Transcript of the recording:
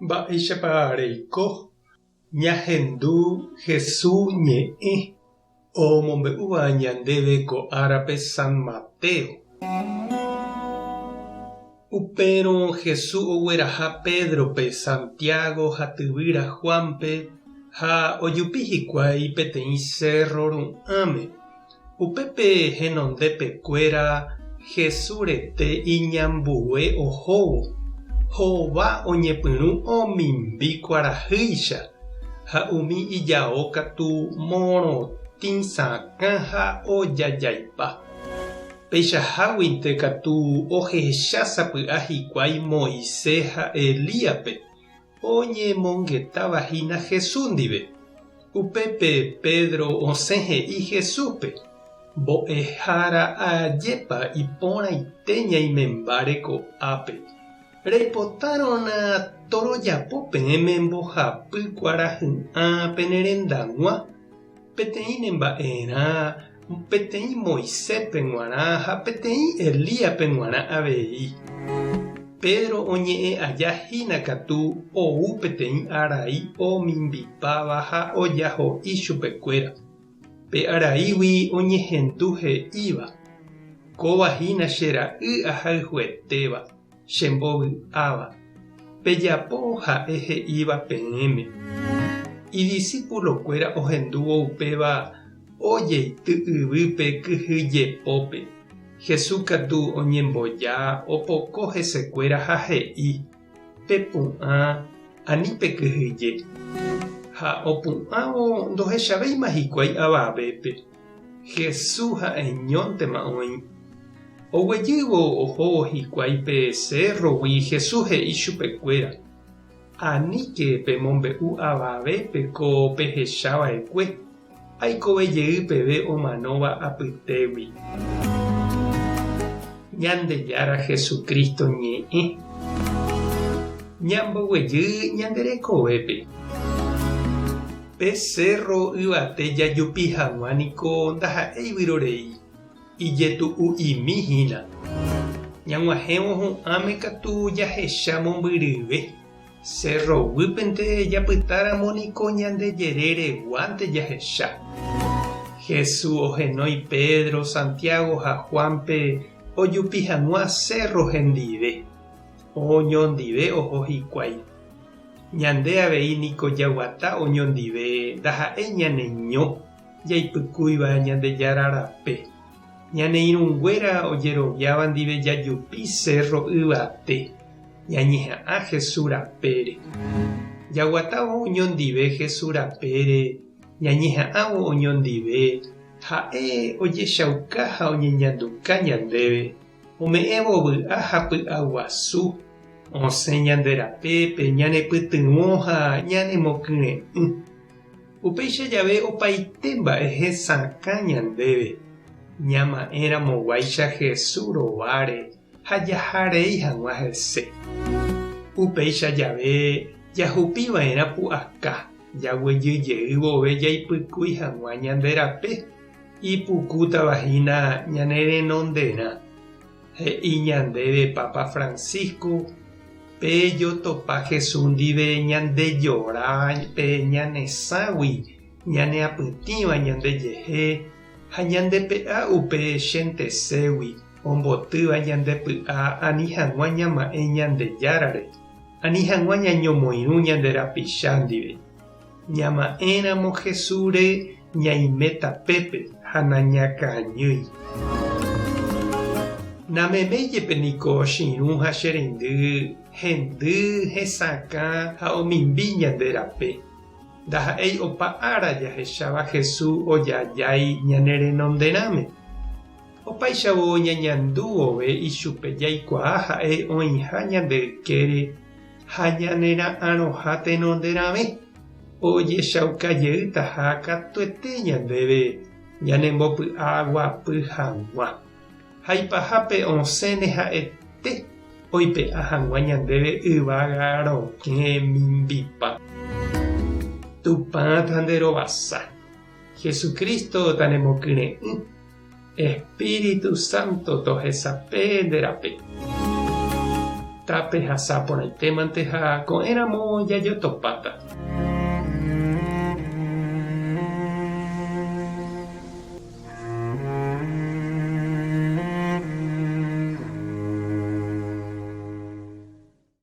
Mba'éichapa reiko ñahendu Hesu ñe'ẽ omombe'úva ñandéve ko árape San Mateo? Upérõ Hesu ogueraha Pédrope, Santiago ha tyvýra Juánpe ha ojupi hikuái peteĩ sérro ru'ãme. Upépe henondepekuéra Jesús rete iñambue ohóvo, hova oñepyrũ omimbi kuarahýicha, ha umi ijao katu morotĩ sakã ha ojajaipa. Peichaháguinte katu ohecha sapy'a hikuái Moisés ha Elíaspe, oñemongetáva hína Jesús ndive. Upépe Pedro osẽ he'i Jesúspe, Mbo'ehára ajépa iporãite ñaimembáre ko'ápe. Reipotárõna torojapo peẽme mbohapy kuarahy'ã pene rendag̃ua, peteĩ ne mba'erã, peteĩ Moiséspe g̃uarã ha peteĩ Elíaspe g̃uarã avei. Pedro oñe'ẽ aja hína katu ou peteĩ arai omimbipáva ha ojaho'i chupekuéra. Pe araígui oñehendu he'íva, Kóva hína che ra'y ahayhuetéva, chembovy'áva. Pejapo ha'e he'íva peẽme. Idisipulokuéra ohendúvo upéva ojeity yvýpe kyhyjepópe. Jesús katu oñemboja, opoko hesekuéra ha he'i, Pepu'ã, ani pekyhyje. Ha opu'ãvo ndohechavéima hikuái avavépe. Jesús ha'eñóntema oĩ. Oguejývo ohóvo hikuái pe sérrogui Jesús he'i chupekuéra, Aníke pemombe'u avavépe ko pehecha va'ekue, aikove jey peve omanóva apytégui. Ñandejára Jesucristo ñe'ẽ. Ñamboguejy ñande rekovépe. Pe sérro yvate jajupi hag̃ua niko ndaha'éi vyrorei, ijetu'u'imi hína. Ñag̃uahẽvo hu'ãme katu jahecha mombyryve. Sérro guýpente japytáramo niko ñande jeréreguánte jahecha. Jesús ohenói Pedro, Santiago ha Juánpe ojupi hag̃ua sérro hendive. Oñondive oho hikuái. Ñande avei niko jaguata oñondive ndaha'éi ñane ño jaipykúiva Ñandejára rape. Ñane irũnguéra ojeroviáva ndive jajupi sérro yvate, ñañeha'ã Jesús rapére. Jaguatávo oñondive Jesús rapére, ñañeha'ãvo oñondive, ha'e ojechauka ha oñeñanduka ñandéve. Ome'ẽvo vy'a ha py'aguasu, osẽ ñande rapépe, ñanepytyvõ ha ñanemokyre'ỹ. Upéicha jave opaite mba'e hesakã ñandéve, ñama'ẽramoguáicha Jesús rováre ha jaha rei hag̃ua hese. Upéicha jave jahupiva'erã pu'aka, jaguejy jey vove jaipykúi hag̃ua ñande rape. Ipukútava hína ñane renonderã, he'i ñandéve Papa Francisco, pe jotopa Jesús ndive ñandejora pe ñane sãgui ñaneapytĩva ñandejehe ha ñandepe'a upe chenteségui ombotýva ñande py'a ani hag̃ua ñama'ẽ Ñandejárare, ani hag̃ua ñañomoirũ ñande rapicha ndive. Ñama'ẽramo Jesúsre ñaime tapépe ha nañakañýi. Nameméi jepe niko che irũ ha che reindy hendy, hesakã ha omimbi ñande rape. Ndaha'éi opa ára jahecháva Jesús ojajái ñane renonderãme. Opáichavo ñañandu vove ichupe jaikuaa ha'e oĩha ñande ykére ha ñanera'arõha tenonderãve, ojechauka jeytaha katuete ñandéve ñanembopy'a guapy hag̃ua. Ha ipahápe osẽne ha'ete oipe'a hag̃ua ñandéve yvága rokẽ mimbipa. Tupã tanderovasa. Jesucristo tanemokyre'ỹ. Espíritu Santo tohesape nde rape. Tapehasa porãitémante ha ko'ẽramo jajotopáta.